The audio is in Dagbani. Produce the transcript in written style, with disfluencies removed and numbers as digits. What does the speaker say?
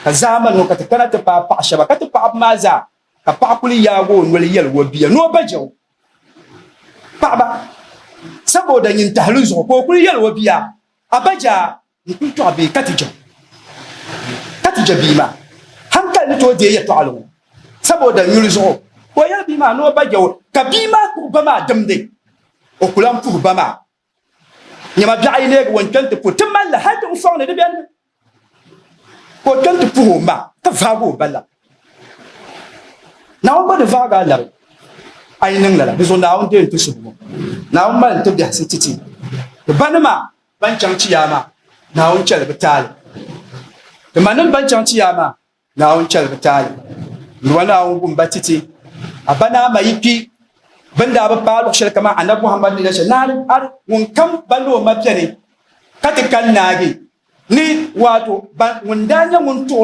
Ka zaamani ŋɔ ka ti kana ti paai paɣ shɛba, ka ti paɣiba maa zaa, ka paɣa kuli yaag o noli yɛli o bia ni o ba je o. Paɣiba, saboda nyintahili zuɣu ka o kuli yɛli o bia, A ba je a, n kuli tɔɣi bee ka ti je o? Ka ti je bia maa. Hankali ni tooi deei yɛtɔɣili ŋɔ, saboda nyuli zuɣu ka o yɛli bia maa ni o ba je o, ka bia maa kpuɣi ba maa dimdi, o ku lan puhi ba maa. Nyama biɛɣu yi neegi o n-kpe nti puhi ti mali li hal ti n-sɔŋ ni di beni mi. Ka o kpe nti puhi o ma ka vaagi o ba labi. Naawuni gba di vaagi a labi a yi niŋ lala. Di zuɣu Naawuni deei n-ti suhigu. Naawuni mali n-ti biɛhisi ti ti. Ti banima ban chaŋ Chiyaama, Naawuni chɛli bɛ taali. Ti manim ban chaŋ Chiyaama, Naawuni chɛli bɛ taali. N-duwa Naawuni gum ba titi. A ba ni a ma yi kpi, bɛ ni daa bi paai luɣ shɛli kaman Anabi Muhammad ni yɛli shɛli, ni a ŋun kam ba ni o ma beni ka ti kani naagi ni, waato, ŋun daa nyɛ ŋun tuɣiri.